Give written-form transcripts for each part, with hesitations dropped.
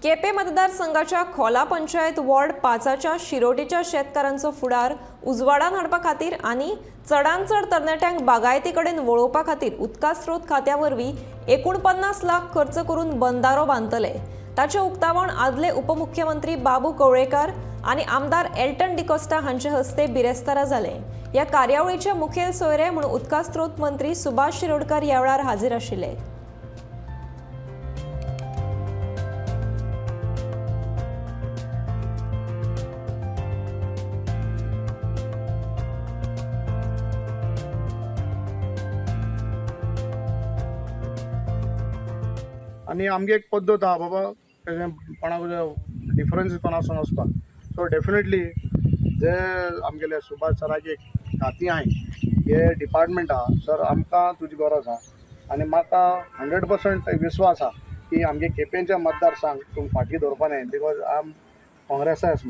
केपें मतदारसंघाच्या खोला पंचायत वॉर्ड 5च्या शिरोटेच्या शेतकारांचो फुडार उजवाडान हाडपा खातीर आनी चडांत चड तरणाट्यांक बागायती कडेन वळोवपा खातीर उदका स्रोत खात्या वरवीं 49 लाख खर्च करून बंदारो बांदतले. ताचें उक्तावण आदले उपमुख्यमंत्री बाबू कवळेकार आनी आमदार एल्टन डिकोस्टा हांचे हस्ते बिरेस्तारा जालें. ह्या कार्यावळीचे मुखेल सोयरे म्हूण उदका स्रोत मंत्री सुभाष शिरोडकर ह्या वेळार हाजीर आशिल्ले. आनी आमगे एक पद्दत आहा बाबा, तेजें कोणाक डिफरन्स कोणा सोन वचपाक. सो डेफिनेटली जे आमगेले सुभाष सराचे एक खातीं आहाय, हे डिपार्टमेंट आहा, सर आमकां तुजी गरज आहा आनी म्हाका 100% विस्वास आहा की आमगे केपेंच्या मतदारसंघ तुमी फाटीं दवरपा न्हय, because आम काँग्रेसाच.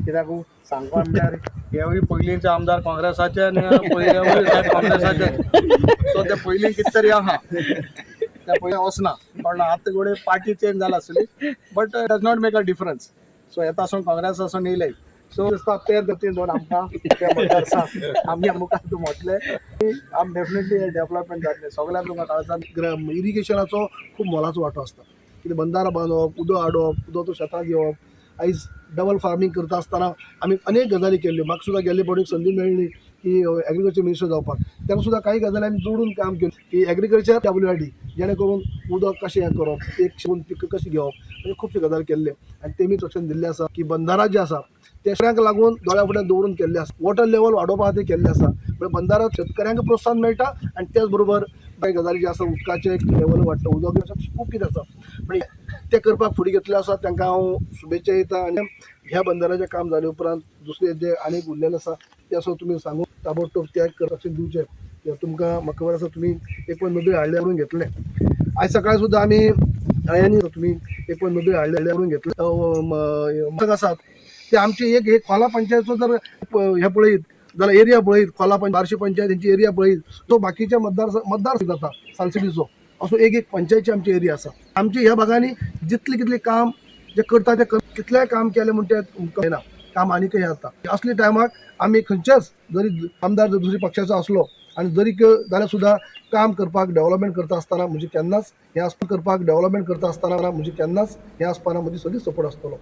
कित्याक सांगपा म्हणल्यार हेवूय पयलींचे आमदार काँग्रेसाचे आनी पयले काँग्रेसाचे. सो ते पयलीं कितें तरी आहा, त्या पयलीं वचना, पण आतां घडये पार्टी चेंज जाला आसतली, but does not make a difference. So येता आसून काँग्रेस आसून येयले, सो दिसता ते दोन दोन आमकां त्या मतदारसंघ आमगे मुखार तूं म्हटलें आम डेफिनेटली डेवलपमेंट जातलें सगळ्यांक तुमकां काळजान. इरिगेशनाचो खूब मोलाचो वांटो आसता. कितें बंदारा बांदप, उदक हाडप, उदक तो शेतांत घेवप. आयज डबल फार्मींग करता आसतना आमी अनेक गजाली केल्ल्यो. म्हाका सुद्दां गेल्ले फावटी संदी मेळ्ळी की एग्रीकल्चर मिनिस्टर जावपाक, तेन्ना सुद्दां कांय गजाली आमी जोडून काम केलें की एग्रीकल्चर WID, जेणे करून उदक कशें हें करप, एक शिवून पीक कशें घेवप, अशें खुबश्यो गजाली केल्ल्यो. आनी तेमी लक्षांत दिल्लें आसा की बंदारा जे आसा ते शेतकऱ्यांक लागून दोळ्या फुड्यान दवरून केल्ले आसा, वॉटर लेवल वाडोवपा खातीर केल्लें आसा. म्हणजे बंदारा शेतकऱ्यांक प्रोत्साहन मेळटा आनी त्याच बरोबर कांय गजाली ज्यो आसा, उदकाचें एक लेवल वाडटा, उदक खूब कितें आसा, पण तें करपाक फुडें घेतलें आसा, तांकां हांव शुभेच्छा दिता. आनी ह्या बंदाराचें काम जाले उपरांत दुसरें जे आनीक उरलेलें आसा तें असो तुमी सांगून ताबडतोब त्या लक्ष दिवचें. कित्याक तुमकां म्हाका खबर आसा, तुमी एक पण नदर हाडले करून घेतलें. आयज सकाळी सुद्दां आमी तळ्यांनी तुमी एक पण नदर हाडले करून घेतलें आसात. ते आमची एक एक खोला पंचायतचो जर हे पळयत जाल्यार एरिया पळयत, खोला पंच बार्शी पंचायत हेंची एरिया पळयत, तो बाकीच्या मतदार मतदार जाता सालसिटीचो असो एक एक पंचायतची आमची एरिया आसा. आमची ह्या भागांनी जितलें कितलें काम जे करता ते कितलेंय काम केलें म्हण तें कळना, काम आनीकय हें जाता. असले टायमाक आमी खंयच्याच जरी आमदार जर दुसऱ्या पक्षाचो आसलो आनी जरी जाल्यार सुद्दां काम करपाक डेवलपमेंट करता आसतना म्हणजे केन्नाच हें आसपा करपाक डेवलपमेंट करता आसतना म्हणजे केन्नाच हें आसपाना, म्हजी सदींच सपोर्ट आसतलो.